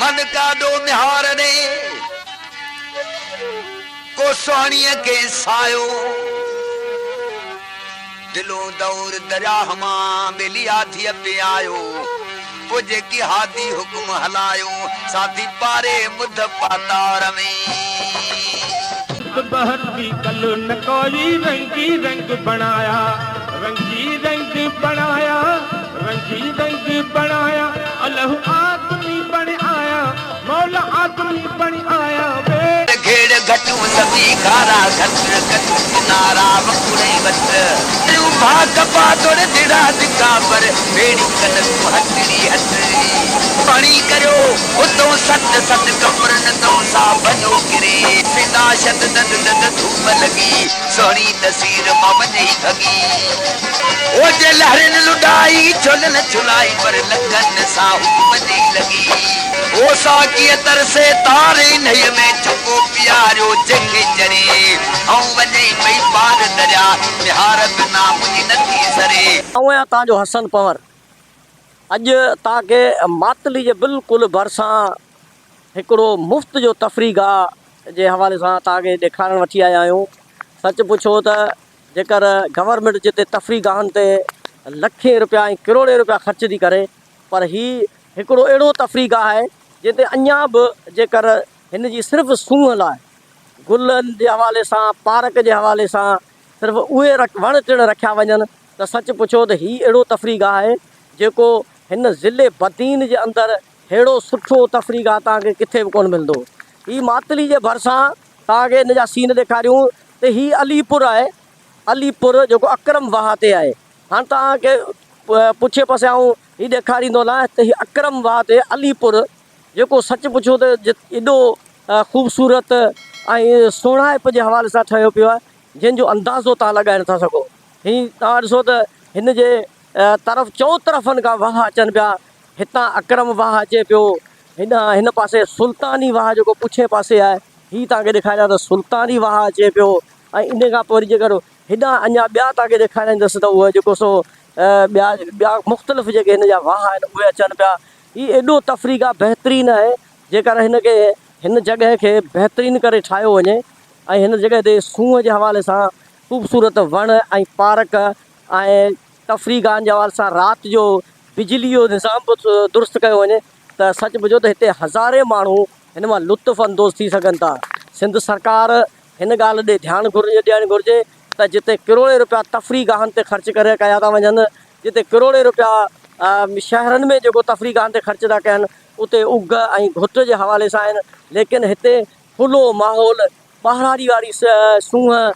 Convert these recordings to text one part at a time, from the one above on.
من ڪاڏو نهار ڏي، ڪو سهڻيء کي سايو. دلون دور درياهه مان ٻيلي آڌيء پي آيو. پوء جيڪي هادي حڪم هلايو، ساٿي پاري مڌ پاتار ۾. بهتي ڪل نه ڪوئي رنگي رنگ بڻايا رنگي رنگ بڻايا رنگي رنگ بڻايا الهه آدمي بڻ آيا مولا آدمي بڻ آيا وي. گهيڙ گهٽون سڀي کارا گهٽ ڪچون ڪنارا وڪوڙئي وٽ ٽيون ڀاء ڪپا توڙي ڌڙا ڌڪا پر ڀيڙي ڪنڪون هٽڙي هٽڙي پاڻي ڪريو اتون سٽ سٽ ڪمرن تون سا ڀڃو ڪري سدا شد دد دد ڌوپ لڳي سهڻي تصوير مان وڃي ڀڳي او جي لهرين لڏائي ڇولن ڇلائي پر لکن سان هو وڃي لڳي او ساقيء ترسي تاري انهيء ۾ چڪو پياريو جنهن کي چڙهي ائون وڃي پئي پار دريا نهار بنا منهنجي نٿي سري. آئون آهيان توهان جو حسن پنهور. اڄ توهان کي ماتلي جي بلڪل ڀرسان هڪڙو مفت جو تفريح گاهه جي حوالي سان توهان کي ڏيکارڻ وٺي آيا آهيون. سچ پڇو ته جيڪر گورنمينٽ جتي تفريح گاهن تي لکين روپيا ۽ ڪروڙين روپيا خرچ ٿي ڪري پر هي هڪڙو اهڙو تفريح گاهه آهي جنهن تي اڃا به جيڪر هن جي صرف سونهن لاء گلن جي حوالي سان پارڪ جي حوالي سان صرف اهي وڻ ٽڻ رکيا وڃن ته سچ پڇو ته هي اهڙو تفريح گاهه آهي جيڪو هن ضلعي بدين جي اندر ههڙو سٺو تفريح گاهه توهان کي ڪٿي به ڪونه ملندو. هي ماتلي جي ڀرسان توهان کي هن جا سين ڏيکاريون ته هي علي پور آهي علي پور جيڪو اڪرم واهه تي آهي. هاڻ توهان کي پڇي پسي آئون هي ڏيکاريندو هلان ته هي اڪرم واهه تي علي پور جيڪو سچ پڇو ته ايڏو خوبصورت ۽ سهڻائپ جي حوالي سان ٺهيو پيو آهي جنهن جو اندازو توهان لڳائي نٿا سگهو. هي توهان ڏسو ته هن جي طرف چؤطرفن کان واهه اچن پيا. هتان اڪرم واهه اچي پيو، هيڏانهن هن پاسي سلطاني واهه جيڪو پڇين پاسي آهي، هي توهان کي ڏيکاريان ته سلطاني واهه اچي پيو ۽ ان کان پوء وري جيڪر هيڏانهن اڃا ٻيا توهان کي ڏيکاريندس ته اهي جيڪو سو ٻيا ٻيا مختلف جيڪي هن جا واهه آهن اهي اچن پيا. هي ايڏو تفريح گاهه بهترين آهي، جيڪر هن کي هن جڳهه کي بهترين ڪري ٺاهيو وڃي ۽ هن جڳهه تي سونهن جي حوالي سان خوبصورت وڻ ۽ پارڪ ۽ تفريح گاهن جي حوالي سان رات جو بجلي جو نظام به درست ڪيو وڃي ته سچ پڇو ته هتي هزارين ماڻهو هن مان لطف اندوز ٿي سگهن ٿا. سنڌ سرڪار هن ڳالهه ڏي ڌيان ڏيڻ گهرجي ته جتي ڪروڙين روپيا تفريح گاهن تي خرچ ڪري ڪيا ٿا وڃن، جتي ڪروڙين روپيا شهرن ۾ جيڪو تفريح گاهن تي خرچ ٿا ڪين اتي اگهه ۽ گهٽ جي حوالي سان آهن ليڪن هتي کلو ماحول ٻهراڙي واري سونهن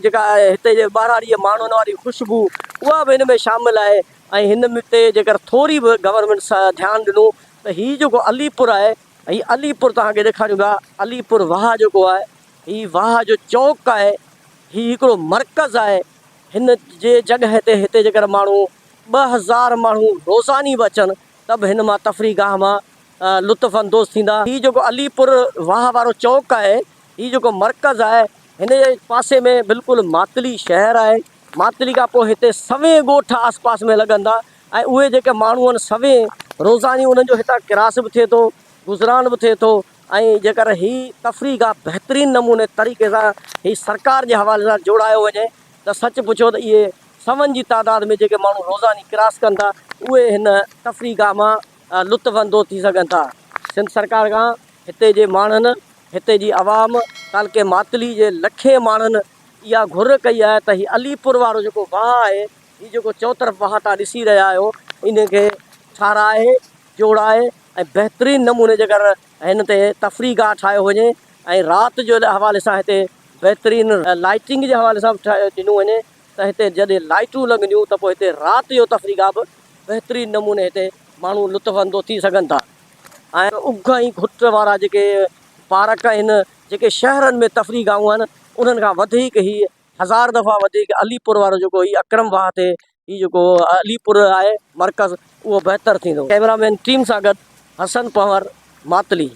جيڪا هتي جي ٻهراڙي جي ماڻهن واري خوشبو اها به هن ۾ شامل آهي ۽ هن تي جيڪر ٿوري به گورنمينٽ ڌيان ڏنو ته هي جيڪو علي پور آهي هي علي پور توهان کي ڏيکاريون پيا علي پور واهه جيڪو آهي هي واهه جو چوڪ آهي هي هڪڙو مرڪز آهي هن جي جڳهه تي هتي جيڪر ماڻهو 2000 ماڻهو روزاني به اچن ته به هن مان تفريح گاهه مان لطف اندوز ٿيندا. هي جيڪو علي پور واهه وارو چوڪ آهي، هي جيڪو مرڪز آهي، هن جي پاسي ۾ بلڪل ماتلي شهر آهي. ماتلي کان پوء هتي سوين ڳوٺ آس پاس ۾ لڳن ٿا ۽ اهي جيڪي ماڻهو آهن سوين روزاني انهن جو هتان ڪراس به ٿئي ٿو، گذران به ٿئي ٿو ۽ جيڪر هي تفريح گاهه بهترين نموني طريقي سان هي سرڪار جي حوالي سان جوڙايو وڃي ته سچ پڇو ته اهي سون جي تعداد ۾ جيڪي ماڻهو روزاني ڪراس ڪن ٿا اهي هن تفريح گاهه مان لطف اندوز ٿي سگهن ٿا. سنڌ سرڪار کان هتي جي ماڻهن، هتي جي عوام، تعلقي ماتلي جي لکين ماڻهن اها گهر ڪئي آهي ته هي علي پور وارو جيڪو واهه آهي، هي جيڪو چؤطرف واهه توهان ڏسي رهيا آهيو، ان کي ٺاهرائي، جوڙائي ۽ بهترين نموني جيڪر هن تي تفريح گاهه ٺاهيو وڃي ۽ رات جو حوالي سان هتي بهترين لائٽنگ جي حوالي سان به ڏنو وڃي ته هتي جڏهن لائٽون لڳنديون ته پوء هتي رات جو تفريح گاهه به بهترين نموني هتي ماڻهو لطف اندوز ٿي سگهن ٿا ۽ اگهه ۽ گهٽ وارا جيڪي پارڪ آهن جيڪي شهرن ۾ تفريح گاهون آهن انهن کان وڌيڪ هي هزار دفعا وڌيڪ علي پور وارو جيڪو هي اڪرم واهه تي هي جيڪو علي پور آهي مرڪز اهو بهتر ٿيندو. ڪئميرا مين ٽيم سان گڏ حسن پنهور ماتلي.